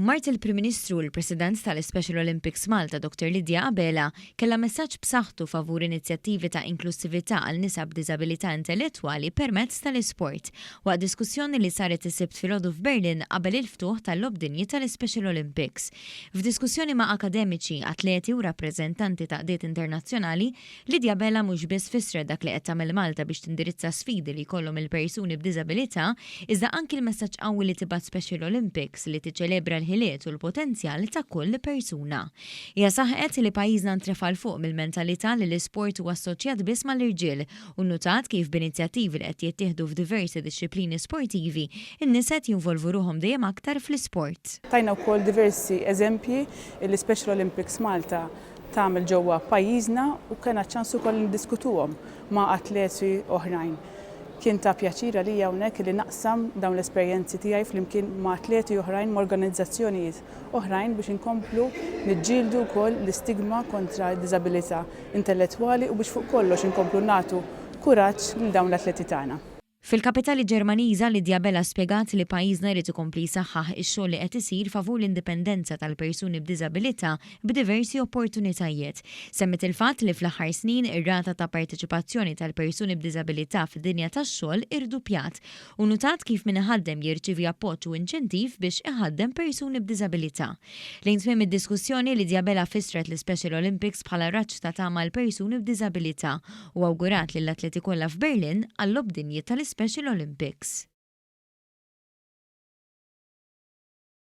Mart il-Prim Ministru u l-President tal-Special Olympics Malta Dr. Lydia Abela kellha messaġġ b'saħħtu favur inizjattivi ta' inklussività għal nisa b'diżabilità intellettwali permezz tal-isport, waqt diskussjoni li saret is-Sibt filgħodu f'Berlin qabel il-ftuħ tal-Logħob Dinji tal-Special Olympics. F'diskussjoni ma' akademiċi, atleti u rappreżentanti ta' għaqdiet internazzjonali, Lydia Abela mhux biss fissret dak li qed tagħmel Malta biex tindirizza sfidi li jkollhom il-persuni b'diżabilità, iżda anki l-messaġġ qawwi li tibgħat Special Olympics li tiċċelebra l-ħiliet u l-potenzjal ta' kull persuna. Hija saħqet li pajjiżna ntrefa' 'l fuq mill-mentalità li l-isport huwa assoċjat biss mal-irġiel u nnutat kif b'inizjattivi li qed jittieħdu f'diversi dixxiplini sportivi, in-nisa qed jinvolvu ruħhom dejjem aktar fl-isport. Tajna wkoll diversi eżempji li Special Olympics Malta tagħmel ġewwa pajjiżna u kellna ċ-ċans ukoll li niddiskutuhom ma' atleti oħrajn. Kien ta' pjaċir għalija hawnhekk li naqsam dawn l-esperjenzi tiegħi flimkien ma' atleti oħrajn, ma' organizzazzjonijiet oħrajn biex inkomplu niġġieldu wkoll l-istigma kontra d-diżabilità intellettwali u biex fuq kollox inkomplu nagħtu kuraġġ lil dawn l-atleti tagħna. Fil-kapitali Ġermaniża, Lydia Abela spjegat li pajjiżna jrid ikompli jsaħħaħ ix-xogħol li qed isir favur l-indipendenza tal-persuni b'diżabilità b'diversi opportunitajiet. Semmiet il-fatt li fl-aħħar snin ir-rata ta' parteċipazzjoni tal-persuni b'diżabilità fid-dinja tax-xogħol irduppjat u nnutat kif min iħaddem jirċievi appoġġ u inċentiv biex iħaddem persuni b'diżabilità. Lejn tmiem id-diskussjoni, Lydia Abela fissret l-Ispecial Olympics bħala raġġ ta' tama għall-persuni b'diżabilità u awgurat lill-atleti kollha f'Berlin għal-Logħob Dinji tal-Ispecial Olympics.